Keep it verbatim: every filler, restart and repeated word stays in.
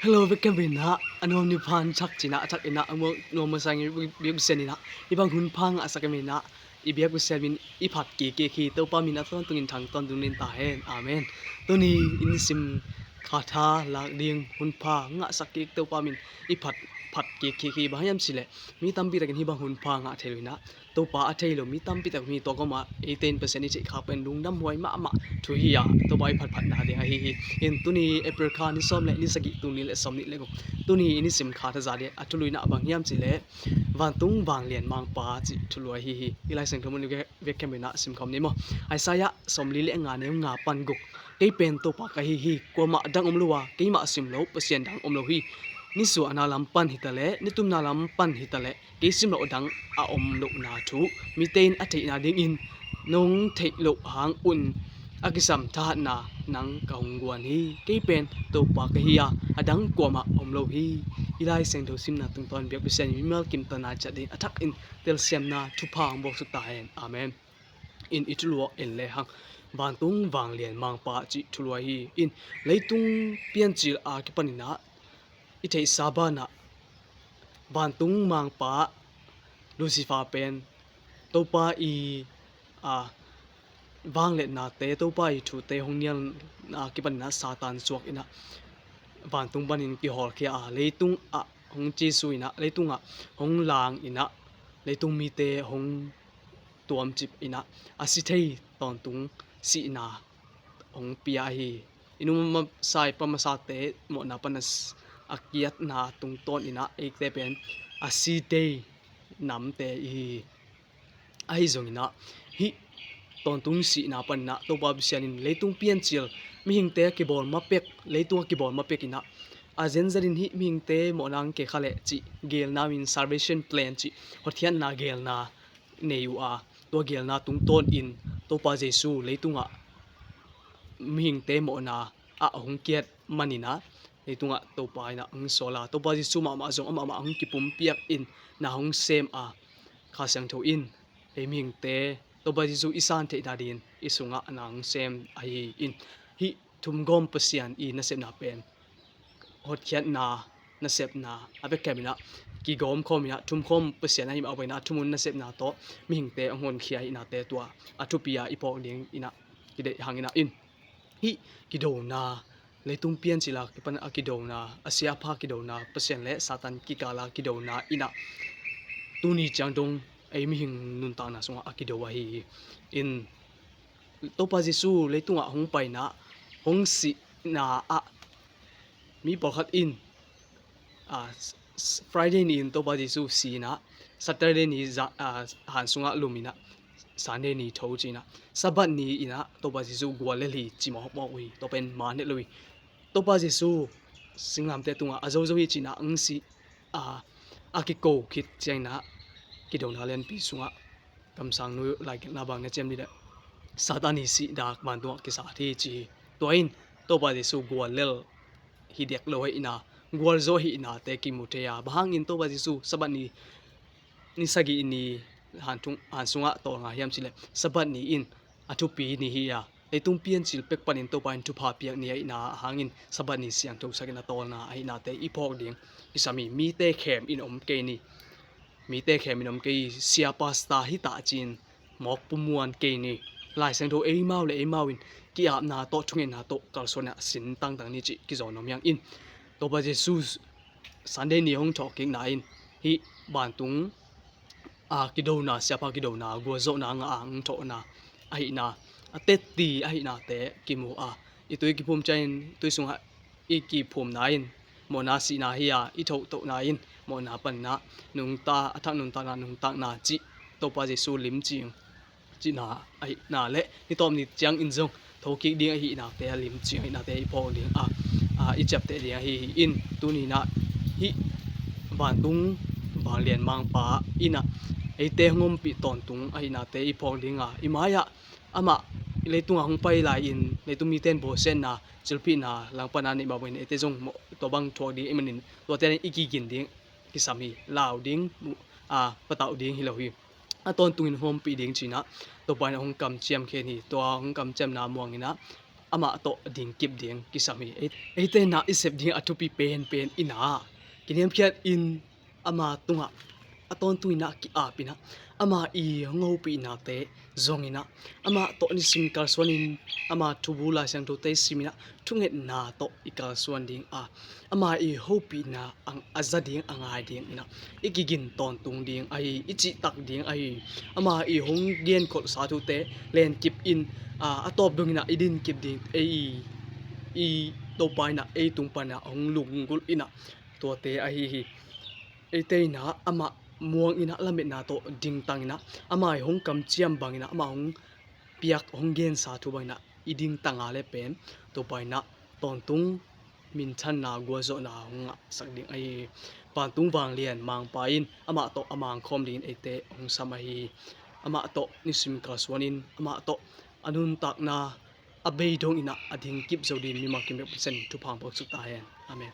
Hello, vekkem inah a nuam ni phan thak cinah a thak inah a muak nuam masa ngei biak bisian inah i bang hun pha ngahsak em inah i biak bisian min i phat kik kik hi. Topa min a tawntungin thang tawntung nin ta hen. Amen. Tuni in sim khatha lak ding hun pha ngahsak kik Topa min i phat phat kik kik hi. Bang hiam cileh mi tampi takin hi bang hun pha ngah thei lo inah Topa a thei lo mi tampi tak mi tua kawmah eite in Pasian i theih khak pen lungdam huai mahmah thu hi a, Topa i phatphatna ding ahi hi. In tuni April kha ni sawm le ni sagih, tul nih le sawm nih le guk. Tuni i nisim kha thaza ding a thuluina bang hiam cileh vantung vanglian mangpa cih thulu ahi hi. I Lai Siangtho mun vekkem inah simkhawm ni maw? Isaiah sawmli le nga neu nga pan guk. Kei pen Topa ka hi hi, kuamah dang om lo a, keimah sim lo Pasian dang om lo hi. Nisuahna lam pan hitaleh, nitumna lam pan hitaleh, kei sim loh dang a om lohna thu mite in a theihna dingin nong theih loh hang un a kisam thahatna nang ka hong guan hi. Kei pen Topa ka hi a, a dang kuamah om lo hi. I Lai Siangtho simna tungtawn biak bisian mimal kimtana ciat ding a thak in telsiamna thupha hong bawksuk ta hen. Amen. In i thuluah en lehang vantung vanglian mangpa cih thuluah hi. In leitung piancil a kipan inah i theihsa banah vantung mangpa Lucifer pen Topa i a vangliatnate, Topa i thute hong nialna kipan inah Satan suak inah vantung panin kihawlkhia a, leitung ah hong cisu inah, leitung ah hong lang inah, leitung mite hong tuamcip inah a si thei tawntung sihna hong pia ahi. I nu masa i pa masate mawhna pan a kiatna tungtawn inah eite pen a si thei namte ihi hi. Ahi zong inah hih tawntung sihna pan inah Topa Pasian in leitung piancil mihingte a kibawl mapek, leitung a kibawl mapek inah a zenzen in hih mihingte mawhna ang kekha leh cih geelna min salvation plan cih hotkhiatna geelna nei uh a, tua geelna tungtawn in Topa Jesu leitungah mihingte mawhna ah hong kiat man inah leitungah Topa inah hong sawl a, Topa Jesu mahmah zong amah mah hong kipumpiak in na hong sem a, Kha Siangtho in ei mihingte Topa Jesu i san theihna dingin i sungah na hong sem ahi in hih thumgawm Pasian i nasepna pen hotkhiatna nasepna a bek khem inah kigawm khawm inah thumkhawm Pasian ahi mah bang inah a thumun nasepna tawh mihingte a honkhia ahihnate tua a thupi a i phawk ding inah kideih hang inah in hih kidona leitung piancil a kipan a kidona, a siapha kidona, Pasian le Satan kikal a kidona inah tuni ciang dong ei mihing nuntakna sungah a kido ahi hi. In Topa Jesu leitungah hong paina, hong sihna ah mi pawlkhat in, ah, s-, s-, Friday ni in Topa Jesu si inah, Saturday ni za-, ah, han sungah lum inah, Sunday ni tho ci inah, Sabbath ni inah Topa Jesu guallel hi ci mawkmawk uh hi. Tua pen man het lo hi. Topa Jesu singlamteh tungah a zozo hi ci inah ang si, ah, a kiko khit ciang inah kidona lianpi sungah kamsang nu laikelhna bang na ciam dih leh Satan i sihna vantungah kisat hi ci hi. Tua in Topa Jesu guallel hi diak lo ahihna, gualzo ahihnate kimu thei a, bang hangin Topa Jesu Sabbath ni, ni sagih ni han thung, han sungah tawlnga hiam cileh Sabbath ni in a thupi ni hi a, leitung piancil pek panin Topa in thupha piak ni ahihna hangin Sabbath ni siangthosakin a tawlna ahihnate i phawk ding kisam hi. Mite khem in om kei ni. Mite khem in om kei, sia pastor hi ta cin mawk pumuan kei ni. Lai Siangtho eimau le eimau in ki-apna tawh, thungetna tawh kalsuanna sin tangtang ni cih kizawn om hiang in. Topa Jesu Sunday ni hong thawhkikna in hih vantung a kidona, siapa kidona, gualzawhna ngah a hong thawhna ahihna, a tetti ahihnate kimu a, i tui kiphum ciangin tui sungah i kiphumna in mawhna sihna hi a, i thohtohna in mawhna panna, nungta, a thak nuntakna, nungtakna cih Topa Jesu limcing cihna ahihna le ni tawp ni ciangin zong thokik ding ahihnate a limcing ahihnate i phawk ding a, a, i ciapteh ding ahi hi. In tuninah hih vantung vanglian mangpa innah eite hong ompih tawntung ahihnate i phawk ding a, i mai-ah amah leitungah hong pai lai-in leitung mite in bawlsiatna, cilphihna langpana neih mah bangin eite zong tua bang thuak ding ahih manin tuate in i kigin ding kisam hi. Lau ding, a, patauh ding hi lo hi. A tawntungin hong ompih ding cinah Topa in hong kamciam khen hi. Tua hong kamciamna muanginah amah tawh dingkip ding kisam hi. Ei, eite inah i sep ding a thupi penpen inah kiniamkhiat in ama tungah a tawntung inah ki-ap inah ama i hong hopihnate zong inah amah tawh nisim kalsuanin ama thubu Lai Siangthote sim inah thungetna tawh i kalsuan ding a, ama i hopihna a za ding a ngai ding inah i kigin tawntung ding ahi, i cihtak ding ahi. Ama i hong genkholhsa thute lenkip in a, a tawp dong inah i dinkip ding ei i Topa inah ei tung panah hong lunggulh inah tuate ahi hi. Eite inah amah muang inah lametna tawh dingtang inah ama i hong kamciam bang inah ama hong piak hong gensa thu bang inah i dingtang a le pen Topa inah tawntung minthanna gualzawhna hong ngahsak ding ahi hi. Vantung vanglian Mangpa in amah tawh a mangkhawm dingin eite hong sam ahi hi. Amah tawh nisim kalsuanin amah tawh a nuntakna a bei dong inah a dingkip zo dingin mimal kim bek Pasian in thupha hong piaksak ta hen. Amen.